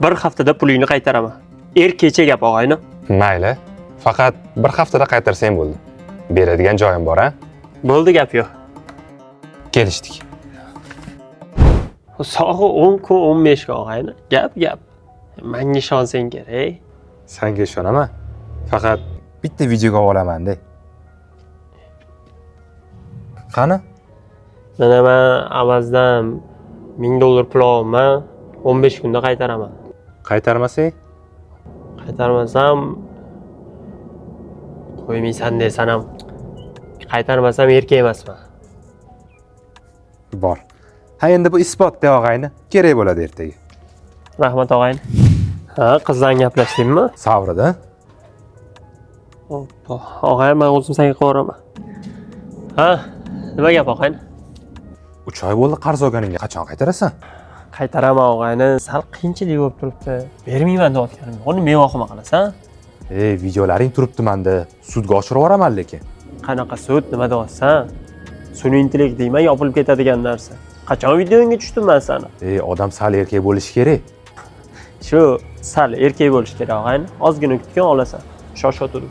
Bir haftada pulingni qaytaraman. Erkakcha gap, og'ayni. Mayli, faqat bir haftada qaytarsang bo'ldi. Beradigan joyim bor, a? Bo'ldi, gap yo'q. Kelishdik. Sog'i 10 kun 15 kun, og'ayni. Gap gap. Manga ishonsang kerak. Sanga ishonaman. Faqat bitta videoga olaman-da. Qani? Mana man Avazdan 1000 dollar pul olaman, 15 kunda qaytaraman. Qaytarmasang? Qaytarmasam qo'ymaysan desan ham, qaytarmasam erkak emasman. Bor. Ha, endi bu isbot-da, og'ayni. Kerak bo'ladi ertaga. Rahmat, og'ayni. Ha, qizdan gaplashdingmi? Savrida. Oppa, og'ayni, man o'zim senga qilaveraman. Ha, nima gap, og'ayni? 3 oy bo'ldi qarz olganingga, qachon qaytarasan? Qaytaraman, og'ayni, sal qiyinchilik bo'lib turibdi. Bermayman deyotganim yo'q, uni mevahima qilasan. Ey, videolaring turibdi menda. Sudga oshirib yuboraman lekin. Qanaqa sud, nima deyapsan? Sun'iy intellekt deyman, yopilib ketadigan narsa. Qachon videoingga tushdim man sani? Ey, odam sal erkak bo'lishi kerak. Shu sal erkak bo'lish kerak, og'ayni. Ozgina kutgan olasan. Shoshyotgandim.